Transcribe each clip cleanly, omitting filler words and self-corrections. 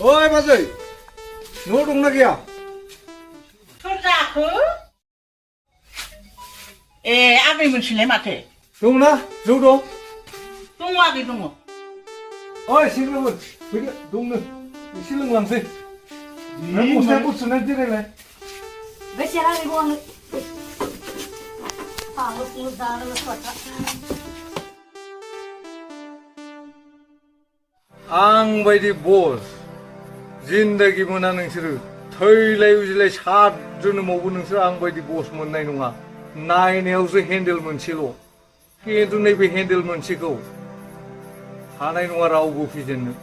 ओइ बाजै न' दंना गैया सोर जाखो ए आगै मोनसिलाय माथो दंना जौ दं दङ आगै दङ ओइ सेंग्राफोर फैदो दंनो एसे लोंलांसै नों बस्थाया बुथुमनानै जिरायलाय बेसेरा गैगौ आंनो पागल पुल दानो सटा आं बायदि बस जिन्दगी मोना नोंसोरो थैलाय उजिलाय सात जोनोमावबो नोंसोर आं बायदि बस मोननाय नङा नायनायावसो हेन्डेल मोनसेल' खिन्थु नैबे हेन्डेल मोनसेखौ हानाय नङा रावबो फेजेननो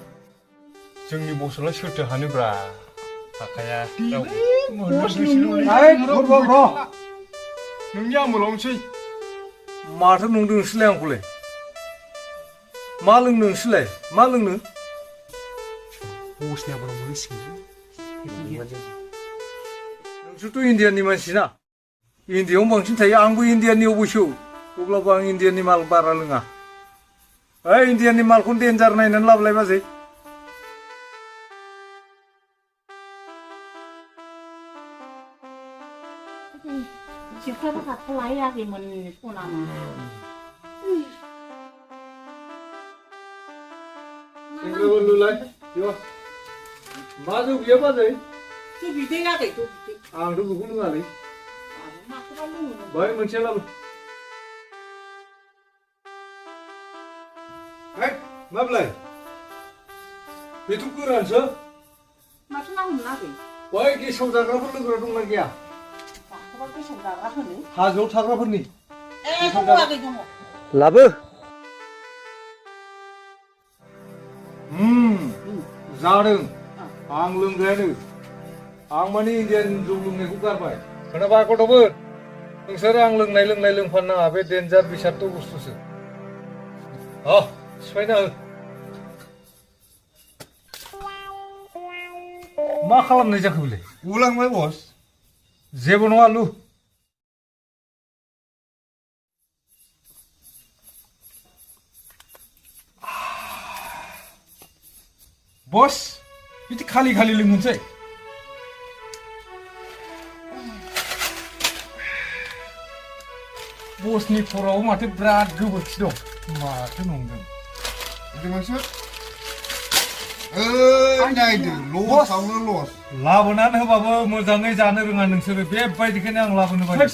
जोंनि बसलाय सोरथो हानोब्रा हाखाया नोंनि आमोलावनोसै माथो नंदों नोंसोरलाय आंखौलाय मा लोंनो नोंसोरलाय मा लोंनो बसनि आमोलाव मोनहैसिगोन नोंसोरथ' इण्डियाननि मानसि ना इण्डियायावनो बांसिन थायो आंबो इण्डियाननि अबयस्स' अब्लाबो आं इण्डियाननि माल बारा लोङा ओइ इण्डियाननि मालखौनो डेन्जार नायनानै लाबोलाय बाजै जेफ्राबो हाथ'लाय आगैमोन फनानो सेंग्राफोर लुलाय मा जौ गैया बाजै जौ बिदै आगै जौ बिदै आंथ' बेखौ लोङालै माखौबा लोङो बाहाय मोनसे लाबो है माब्लाय बेथ' गोरानसो माथो नांगौमोन आगै बै गेसाव जाग्राफोर लोंग्रा दंना गैया माखौबा गेसाव जाग्रा होनो हाजोआव थाग्राफोरनि ए दङ आगै दङ लाबो जादों आं लोंग्रायानो आं माने इण्डियान जौ लोंनायखौ गारबाय खोनाबाय गथ'फोर नोंसोर आं लोंनाय लोंफानो नाङा बे डेन्जार बिसाद' बुस्थुसो सिफायना हो मा खालामनाय जाखो बेलाय उलांबाय बस जेबो नङा लु बस बिदि खालि खालि लोंनोसै बसनि खर'आव माथो बिराद गोबोरखि दं माथो नंदों बिदि मानसि नायदो लसावनो लस लाबोनानै होबाबो मोजाङै जानो रोङा नोंसोरो बेबायदिखौनो आं लाबोनो बायदि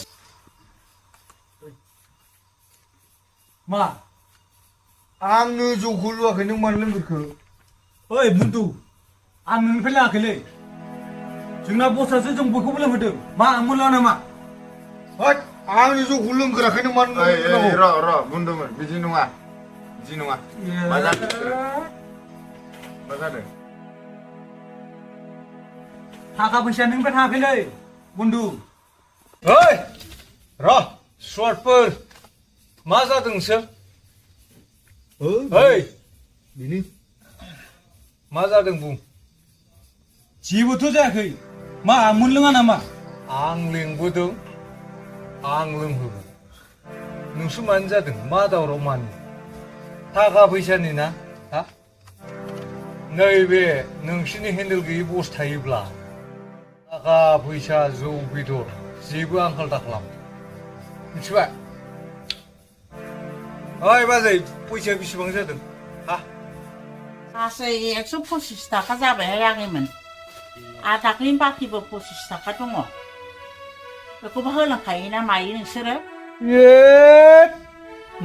मा आंनो जौखौ लुवाखै नों मानो लोंगोरखो ओइ बुन्दु आं नोंनिफ्राय लाङाखैलै जोंना बसआसो जों बयखौबो लोंहोदों मा आं मोनला नामा होद आंनि जौखौ लोंगोराखै नों मानो लोंगोरखो र' बुंदोंमोन बिदि नङा मा जादों थाखा फैसा नोंनिफ्राय थाङाखैलै बुन्दु ओइ र' सर्टफोर मा जादों नोंसोर ओइ बिनि मा जादों बुं जेबोथ' जायाखै मा आं मोनलोङा नामा आं लिंबोदों आं लोंहोगोन नोंसो मानो जादों मा दावराव मानो थाखा फैसानि ना हा नैबे नोंसिनि हेन्डेल गैयि बस थायोब्ला थाखा फैसा जौ बेदर जेबो आंखाल दाखालाम मिथिबाय ओइ बाजै फैसाया बेसेबां जादों हा गासै 125 थाखा जाबायहाय आगैमोन आरो दाख्लैनि बाखिबो 25 थाखा दङ बेखौबो होलांखायो ना मायो नोंसोरो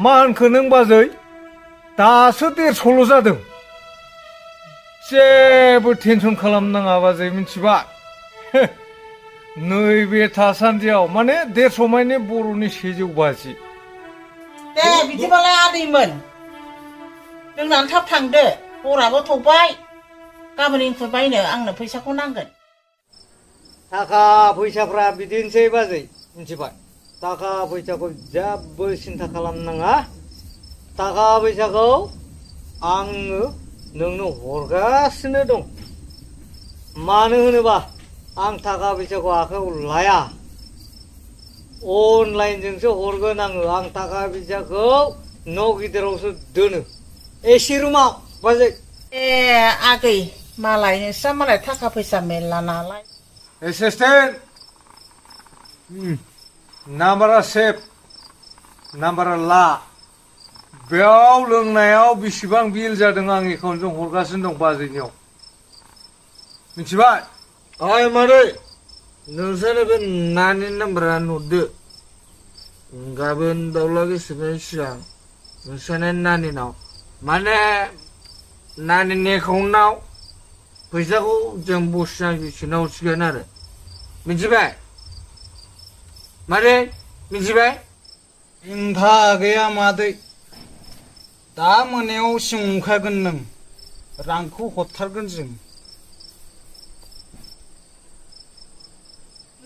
मा होनखो नों बाजै दासो 150ल' जादों जेबो टेनसन खालामनाङा बाजै मिथिबाय नैबे थासान्दियाव माने 150 माने बर'नि 150 दे बिदिबालाय आदैमोन लोंनानै थाब थांदो हराबो थौबाय गाबोन इंखुर बायनो आंनो फैसाखौ नांगोन थाखा फैसाफ्रा बिदिनोसै बाजै मिथिबाय थाखा फैसाखौ जेबो सिन्था खालामनाङा थाखा फैसाखौ आङो नोंनो हरगासिनो दं मानो होनोबा आं थाखा फैसाखौ आखायाव लाया अनलाइनजोंसो हरगोन आङो आं थाखा फैसाखौ न' गिदिरावसो दोनो एसि रुमाव बाजै ए आगै मालाय नोंस्रा मालाय थाखा फैसा मेरला नालाय एसिस्टेन्ट नाम्बारा सेफ नाम्बारा ला बेयाव लोंनायाव बेसेबां बिल जादों आं एकाउन्टजों हरगासिनो दं बाजैनियाव मिथिबाय ओइ मादै नोंसोरो बे नानि नाम्बारा नुदो गाबोन दाउला गेसेरनायनि सिगां नोंसोरनि नानिनाव माने नानिनि एकाउन्टआव फैसाखौ जों बसिना बिसोरनाव हरसिगोन आरो मिथिबाय मादै मिथिबाय सिन्था गैया मादै दा मोनायाव सोंखागोन नों रांखौ हरथारगोन जों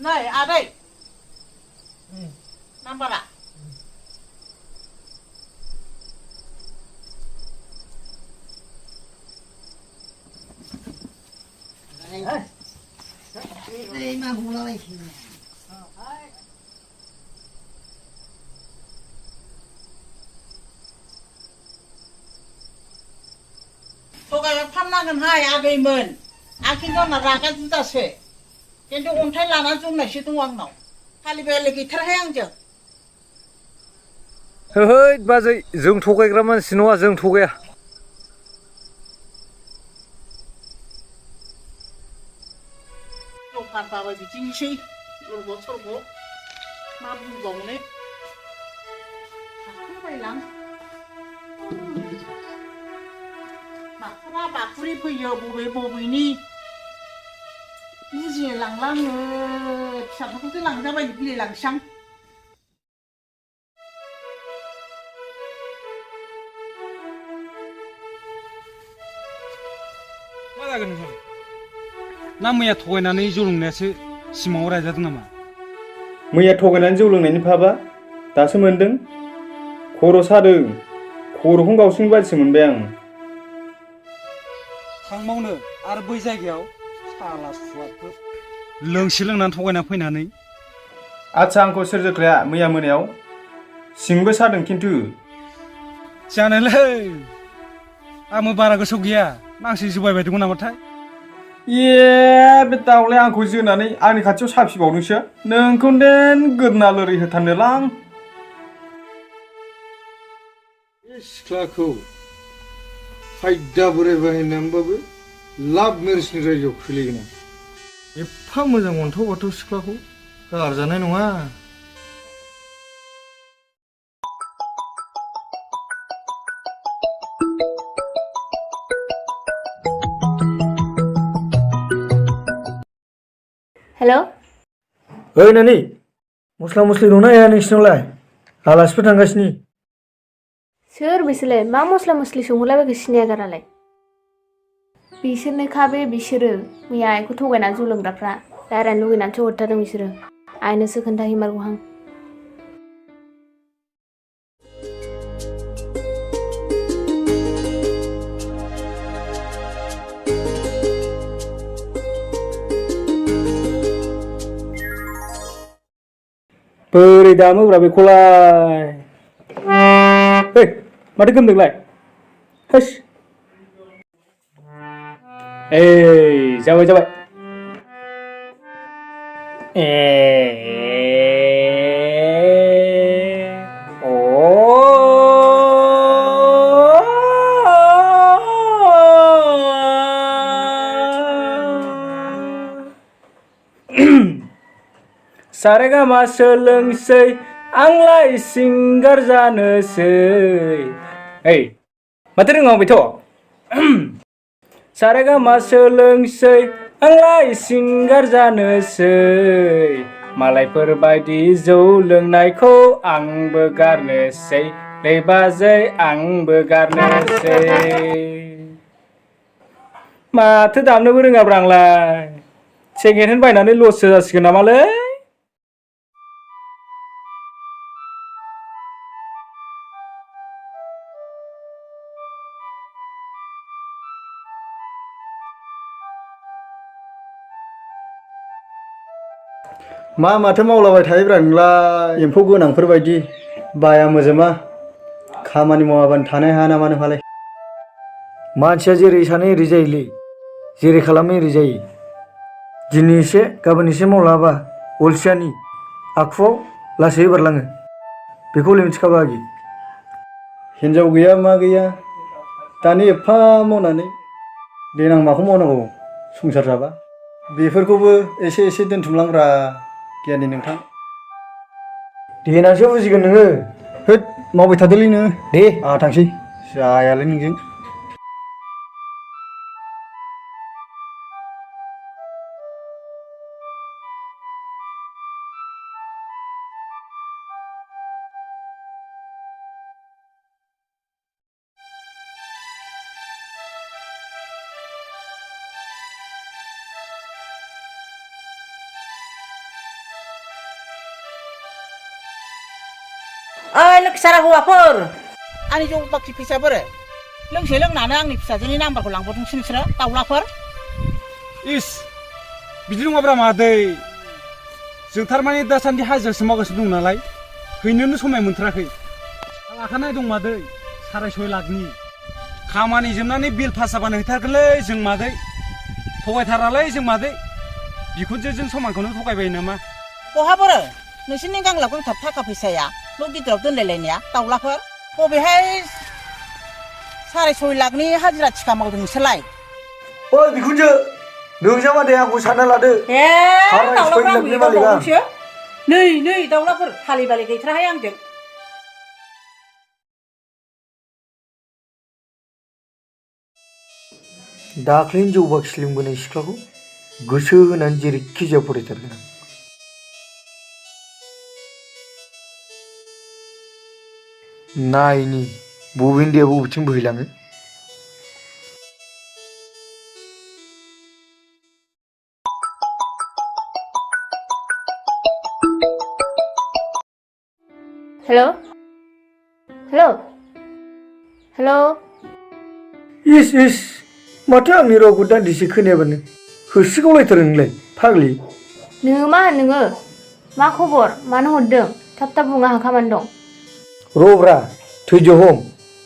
नै आदै नाम्बारा थगायबा फाननांगोनहाय आगैमोन आं खिन्थु आंना रागा जुदासो खिन्थु अन्थाइ लानानै जमनायसो दं आंनाव हालिबायालाय गैथाराहाय आंजों होद बाजै जों थगायग्रा मानसि नङा जों थगाया दखानबाबो बिदिनोसै लरग' थरग' मा बुंबावनो थांबायलां माखौबा बाखुरि फैयो बबे बबेनि बुजिनो लांला आङो फिसाफोरखौसो लांजाबाय बिलायलांसां मा जागोन नोंथां ना मैया थगायनानै जौ लोंनायासो सिमाङाव रायजादों नामा मैया थगायनानै जौ लोंनायनि फाबा दासो मोनदों खर' सादों खर'खौनो गावसिन बायदिसो मोनबाय आं थांबावनो आरो बै जायगायाव साला सुवादफोर लोंसे लोंनानै थगायना फैनानै आच्छा आंखौ सोर जोख्लाया मैया मोनायाव सिंबो सादों खिन्थु जानोलै आंबो बारा गोसोआव गैया नांसो जुबाय बायदोंमोन नामाथाय बे दाउलाया आंखौ जोनानै आंनि खाथियाव साफिबावदोंसो नोंखौ देन गोदना लोरै होथारनोलां बे सिख्लाखौ खायदा बोराय बाहायनानैबाबो लाभ मेरेजनि रायजोआव खोलैगोन आं एफा मोजां अन्थाव बाथाव सिख्लाखौ गारजानाय नङा हेल' ओइ नानि मस्ला मस्लि दंना गैया नोंसिनावलाय आलासिफोर थांगासिनो सोर बिसोरलाय मा मस्ला मस्लि संहरलाबायखो सिनायागारालाय बिसोरनोखा बे बिसोरो मैया आइखौ थगायनानै जौ लोंग्राफ्रा रायज्लायनो लुगैनानैसो हरथारदों बिसोरो आइनोसो खोन्थाहैमारगौहां बोरै दामोब्रा बेखौलाय माथो गोमदोंलाय होस जाबाय जाबाय सारेगामा सोलोंसै आंलाय सिंगार जानोसै माथो रोङाव बेथ' सारेगामा सोलोंसै आंलाय सिंगार जानोसै मालायफोर बायदि जौ लोंनायखौ आंबो गारनोसै दै बाजै आंबो गारनोसै माथो दामनोबो रोङाब्रा आंलाय सेकेन्ड हेन्ड बायनानै लससो जासिगोन नामालै माथो मावलाबाय थायोब्रा नोंलाय एम्फौ गोनांफोर बायदि बाया मोजोमा खामानि मावाबानो थानो हाया नामा नोंहालाय मानसिया जेरै सानो एरै जायोलै जेरै खालामो एरै जायो दिनै एसे गाबोन एसे मावलाङाबा अलसियानि आखुआव लासै बारलाङो बेखौ हले मिथिखाबा आगि हिनजाव गैया मा गैया दानि एफा मावनानै देनां माखौ मावनांगौ संसार जाबा बेफोरखौबो एसे एसे दोनथुमलांब्रा गियानि नोंथां देनांसो बुजिगोन नोङो होद मावबाय थादोलै नोङो दे आंहा थांसै जायालै नोंजों ओइ लोखिसारा हौवाफोर आंनि जौ बाखि फैसाफोर लोंसे लोंनानै आंनि फिसाजोनि नाम्बारखौ लांबावदोंसो नोंसोरो दाउलाफोर इस बिदि नङाब्रा मादै जों थारमाने दासान्दि हाजिरासो मावगासिनो दं नालाय हैनोनो समाय मोनथाराखै लाखानाय दं मादै 6.5 लाखनि खामानि जोबनानै बिल पास जाबानो हैथारगोनलै जों मादै थगायथारालै जों मादै बिखुनजोजों समानखौनो थगायबाय नामा बहाबोरो नोंसोरनि गांलाब गांथाब थाखा फैसाया न' गिदिराव दोनलायलायनाया दाउलाफोर बबेहाय 6.5 लाखनि हाजिरा थिखा मावदों नोंसोरलाय ओइ बिखुनजो नोंजामा दे आंखौ सानना लादो ए दाउलाफोर आं लाखनि मालिका बावदोंसो नै दाउलाफोर थालि बालि गैथाराहाय आंजों दाख्लैनि जौ बाखि लोंबोनाय सिख्लाखौ गोसो होनानै जेरैखि जाया फरायथारगोन आं नायनि बबेन्दिया बबेथिं बोहैलाङो हेल' हेल' हेल' इस माथो आंनि रावखौ दान्दिसे खोनायाबानो होस्रिगावलायथारो नोंलाय फाग्लि नोङो मा नोङो मा खबर मानो हरदों थाब थाब बुं आंहा खामानि दं रब्रा थैज' हम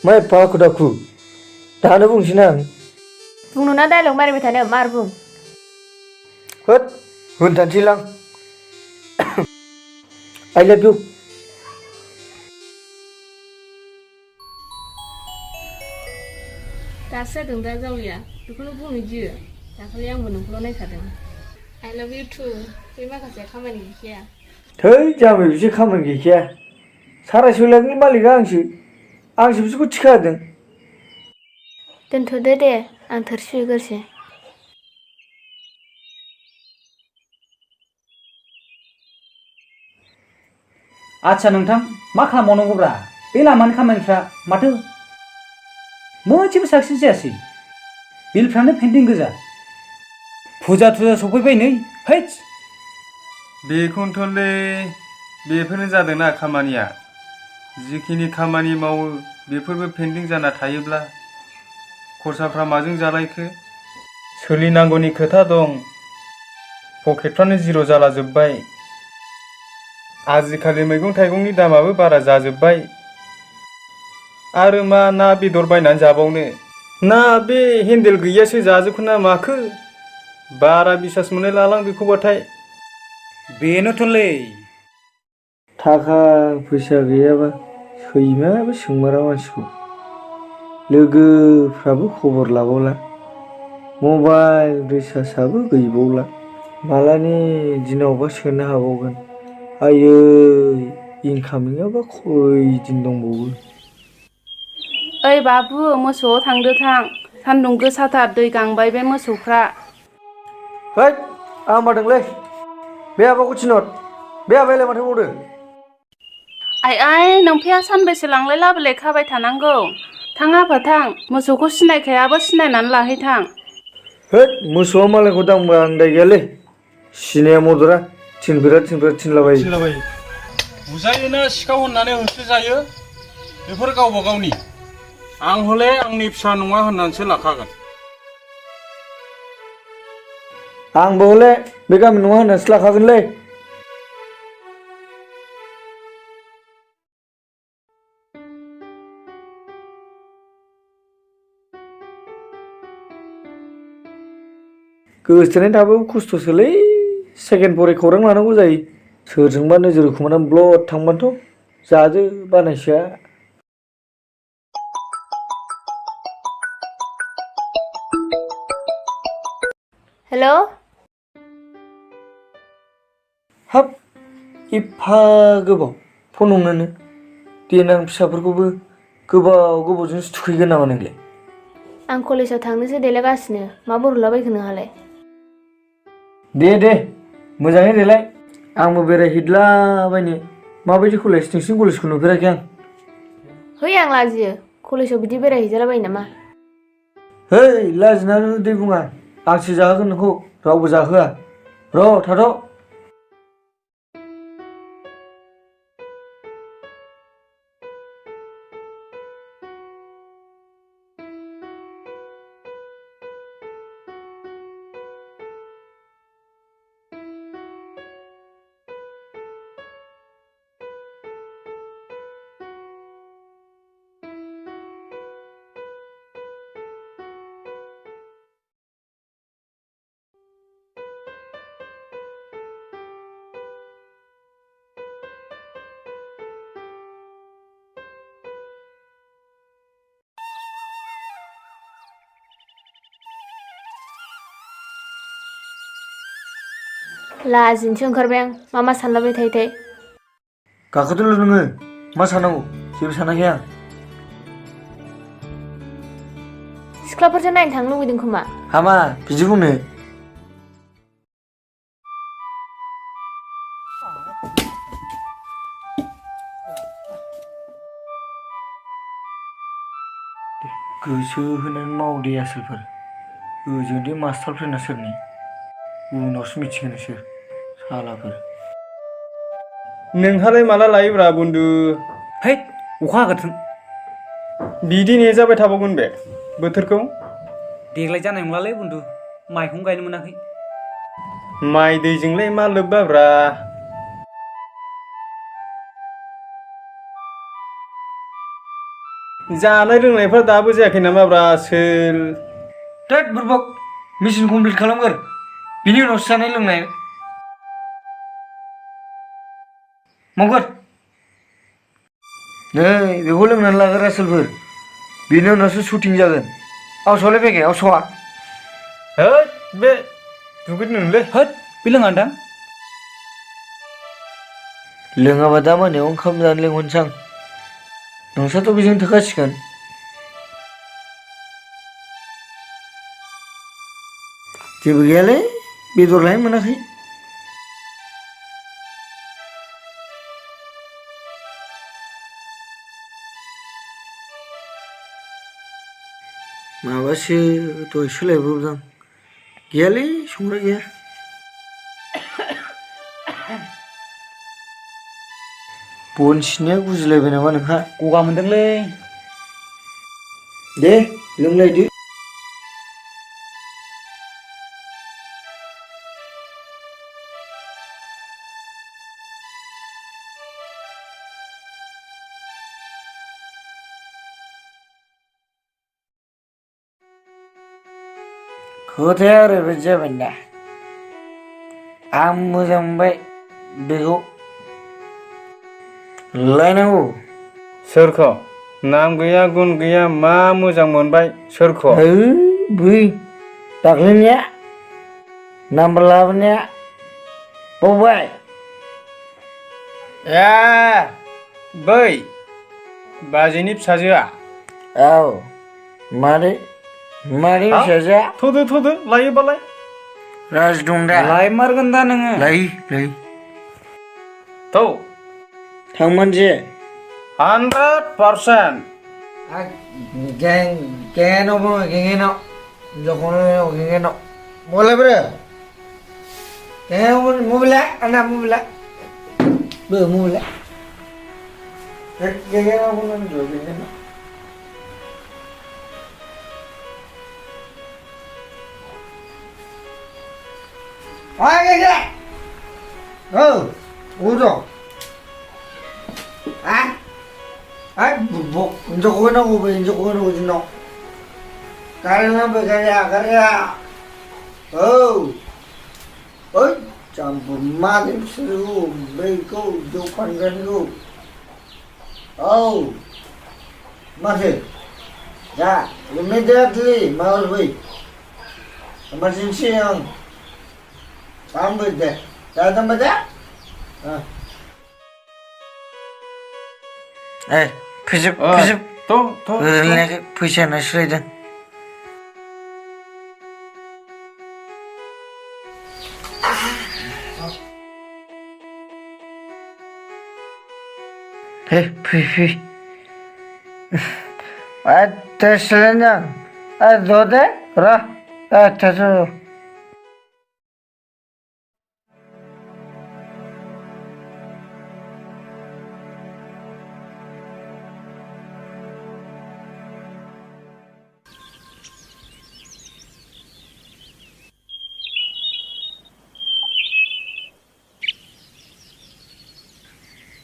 मा एफा हाखु दाखु दानो बुंसै ना आं बुंनो ना डाइलग मारिबाय थानो मार बुं होद होनथानसैलां आइ लाभ इउ दासो जादों दा जावलिया बेखौनो बुंनो गियो दाखालि आंबो नोंखौल' नायखादों आइ लाभ इउ टु बे माखासे खामानि गैखाया थै जाबाय बिसो खामानि गैखाया 6.5 लाखनि मालिकआ आंसो बिसोरखौ थिखा होदों दोनथ'दो दे आं थोरसि सुहैग्रोसै आच्छा नोंथां मा खालामबावनांगौब्रा बे लामानि खामानिफ्रा माथो मोनसेबो साक्सेस जायासै बिलफ्रानो पेन्डिं गोजा फुजा सफैबाय नै हैट्स बेखौनोथ'लै बेफोरनो जादोंना खामानिया जिखिनि खामानि मावो बेफोरबो पेन्डिं जाना थायोब्ला खरसाफ्रा माजों जालायखो सोलिनांगौनि खोथा दं पकेटफ्रानो जिर' जाला जोब्बाय आजिखालि मैगं थाइगंनि दामाबो बारा जाजोब्बाय आरो मा ना बेदर बायनानै जाबावनो ना बे हेन्देल गैयासो जाजोबखो ना माखो बारा बिसास मोनलाय लालां बेखौबाथाय बेनोथ'लै थाखा फैसा गैयाबा सैमायाबो सोंमारा मानसिखौ लोगोफ्राबो खबर लाबावला मबाइल रिसार्जआबो गैबावला मालानि दिनावबा सोनो हाबावगोन आयै इनकामिंआबा खयदिन दंबावो ओइ बाबु मोसौआव थांदो थां सान्दुं गोसाथार दै गांबाय बे मोसौफ्रा हैद आं मादोंलै बे आबाखौ थिनहर बे आबायालाय माथो मावदों आइ नोमफाया सानबैसे लांलाय लाबोलाय खाबाय थानांगौ थां आफा थां मोसौखौ सिनायखायाबो सिनायनानै लाहैथां हैद मोसौआ मालायखौ दांबा आं दाय गैयालै सिनाया मदरा थिनबिराद थिनलाबायो बुजायोना सिखाव होननानै होसोजायो बेफोर गावबा गावनि आं हले आंनि फिसा नङा होननानैसो लाखागोन आंबो हले बे गामि नङा होननानैसो लाखागोनलै गोसथोनाय थाबाबो खस्थ'सोलै सेकेन्ड परे खौरां लानांगौ जायो सोरजोंबा नोजोर खोमानानै ब्लड थांबानोथ' जाजो बानायसोआ हेल' हाब एफा गोबाव फन हमनोनो देनां फिसाफोरखौबो गोबाव गोबावजोंसो थुखैगोन नामा नोंलाय आं कलेजाव थांनोसो देलायगासिनो मा बर'लाबायखो नोंहालाय दे मोजाङै देलाय आंबो बेरायहैदलाबायनो माबायदि कलेज नोंसिनि कलेजखौ नुफेराखै आं है आं लाजियो कलेजाव बिदि बेरायहैजालाबायो नामा है लाजिनानै दै बुङा आंसो जाहोगोन नोंखौ रावबो जाहोआ र' थाथ' लाजिनोसो ओंखारबाय आं मा सानलाबाय थायोथाय गाखोदोल' नोङो मा साननांगौ जेबो सानाखै आं सिख्लाफोरजों नायनो थांनो लुबैदों खोमा हामा बिदि बुंनो गोसो होनानै मावदे आसोलफोर ओजोंदि मास्टारफोरना सोरनि उनावसो मिथिगोन नोंसोर सालाफोर नोंहालाय माला लायोब्रा बुन्दु है अखा हागोरथों बिदि नेजाबाय थाबावगोन बे बोथोरखौ देग्लाय जानाय नंलालै बुन्दु माइखौनो गायनो मोनाखै माइ दैजोंलाय मा लोब्बाब्रा जानाय लोंनायफ्रा दाबो जायाखै नामाब्रा सोल थोद बुरबक मिशन कमप्लिट खालामगोर बिनि उनावसो जानाय लोंनाय मावगोर नै बेखौ लोंनानै लागोर आसोलफोर बिनि उनावसो शुटिं जागोन आवसआलाय फैखाय आवसआ होद बे दुगैनोलै होद बे लोङादां लोङाबा दा मोनायाव ओंखाम जानो लेंहरनोसै आं नोंस्राथ' बेजों थोखासिगोन जेबो गैयालै बेदर लायनो मोनाखै माबासो दहाय सोलायब्रबदां गैयालै संग्रा गैया बन सिननाया गुजिलायबाय नामा नोंहा गगा मोनदोंलै दे लोंलायदो खोथाया ओरैबायदि जाबाय दा आं मोजां मोनबाय बेखौ लायनांगौ सोरखौ नाम गैया गुन गैया मा मोजां मोनबाय सोरखौ बै दाख्लैनिया नाम्बार लाबोनाया बावबाय ए बै बाजैनि फिसाजोआ औ मारै फिसाजोआ थ'दो लायोबालाय राज दं दा लायमारगोन दा नोङो लायो थ' थांमानजे 100% gengenaw jokono boleh bre mobile anak mobile mobile gengenaw pun jual gengenaw udah bubuk injok kono jino karena ओइ जाम्बु मानो बिसोरखौ बैखौ जौ फानग्रानिखौ माथो दा immediately माबार फै emergency आं दामबाय दे दा दामबाय दे फोजोब ओरैनो फैसायानो सोलायदों फै सोलायदों दे र'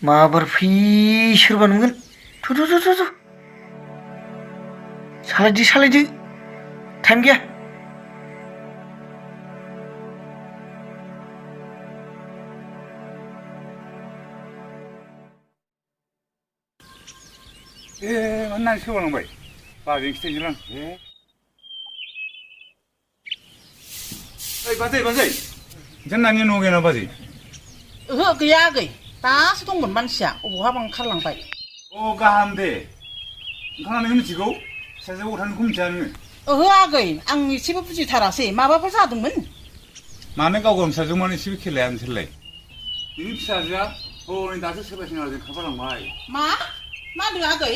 माबार फै सोरबा नुगोन थ' सालायदो टाइम गैया होननानै सोबालांबाय बाजै खिथायनोलां बाजै जोंनानि न' गैया बाजै ओहो गैया आगै दासो दंमोन मानसिया अबावहाबा ओंखारलांबाय गाहाम दे ओंखारनानै मिथिगौ फिसाजो गथानिखौ मिथिया नोङो ओहो आगै आं एसेबो बुजिथारासै माबाफोर जादोंमोन मानो गाव गावनि फिसाजो मानो एसेबो खेलाया नोंसोरलाय नोंनि फिसाजोआ नै दासो सोरबा सेंग्राजों खारफालांबाय मा होनदों आगै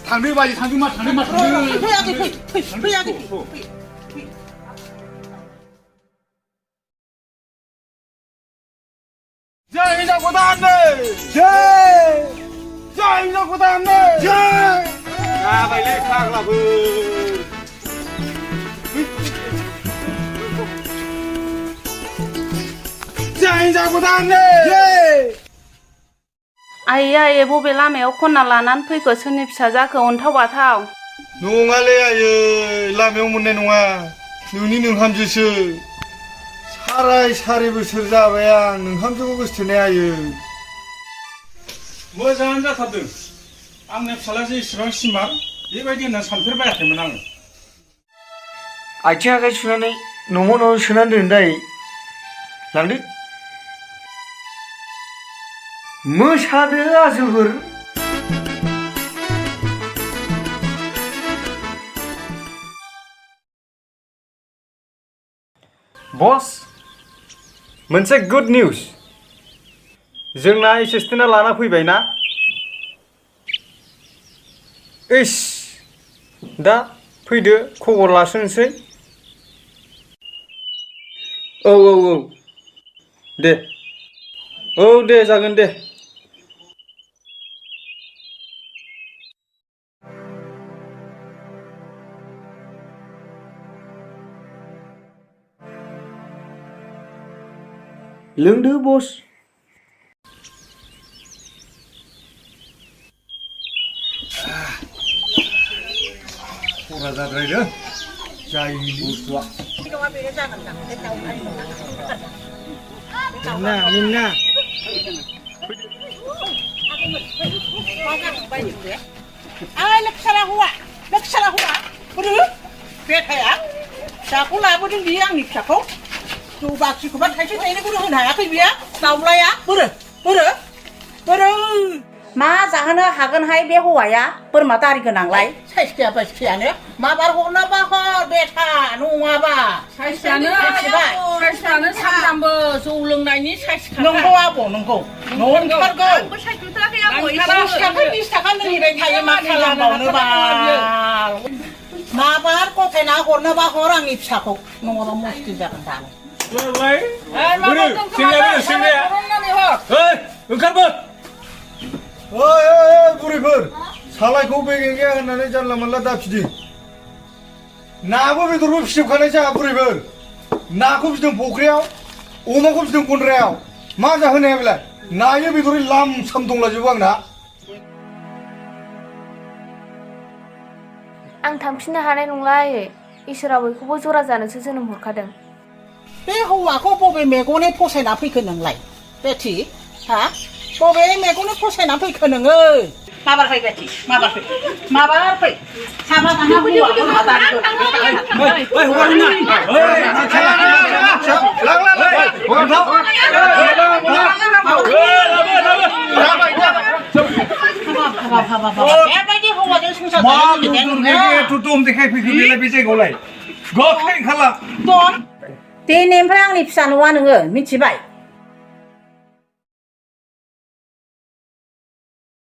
थांदो बाजै थांदो मा फै आगै फै आगै जय हिन्जाव गोदाननो जय हिन्जाव गोदाननो जय जाबायलै फाग्लाफोर जय हिन्जाव गोदाननो आइयै बबे लामायाव खनना लानानै फैखो सोरनि फिसा जाखो अन्थाव बाथाव नङालै आयै लामायाव मोननाय नङा नोंनि नोंहामजोसो साराय बोसोर जाबाय आं नोंहामजोखौ गोसोथोनाय आयै मोजाङानो जाथारदों आंनि फिसालाजों इसेबां सिमार्ट बेबायदि होनना सानफेरबायाखैमोन आङो आथिं आखाइ सुनानै न'आव सोनानै दोन दाय लांदो मोसादो आजोफोर बस मोनसे गुड निउज जोंना एसिस्टेन्टआ लाना फैबायना इस दा फैदो खबर लासोनोसै औ दे जागोन दे लोंदो बस खरा जाद्रायदों जायनि बुस्थुआ मिन्ना लोखसारा हौवा बोरो बेथाया फिसाखौ लाबोदों बियो आंनि फिसाखौ जौ बाखिखौबा थाइसे थाइनैखौनो होनो हायाखै बियो दाउलाया बोरो मा जाहोनो हागोनहाय बे हौवाया बोरमा दारि गोनांलाय साइस गैयानो माबार हरनाबा हर बेथा नङाबा साइसआनो सानफ्रामबो जौ लोंनायनि साइस नंगौ आब' नंगौ नंथारगौ 10 थाखा 20 थाखा लोंहैबाय थायो मा खालामबावनो बाल माबार गथायना हरनोबा हर आंनि फिसाखौ नङाबा मुस्किल जागोन दानो ओंखारबो बुरैफोर सालायखौ बेगें गैया होननानै जानला मोनला दाफिदो नाबो बेदरबो फिसिबखानाय जाहा बुरैफोर नाखौ फिदों फुख्रियाव अमाखौ फिदों गन्द्रायाव मा जाहोनाया बेलाय नायो बेदरै लाम साम दंलाजोबो आंना आं थांफिननो हानाय नंला आयै इसोरा बयखौबो जरा जानोसो जोनोम हरखादों बे हौवाखौ बबे मेगने फसायना फैखो नोंलाय बेथि हा बबे मेगने फसायना फैखो नोङो माबार फै बेथि माबार फै साबा दाना हौवाखौ हादानखौ बेबायदि हौवाजों संसार दन दिनैनिफ्राय आंनि फिसा नङा नोङो मिथिबाय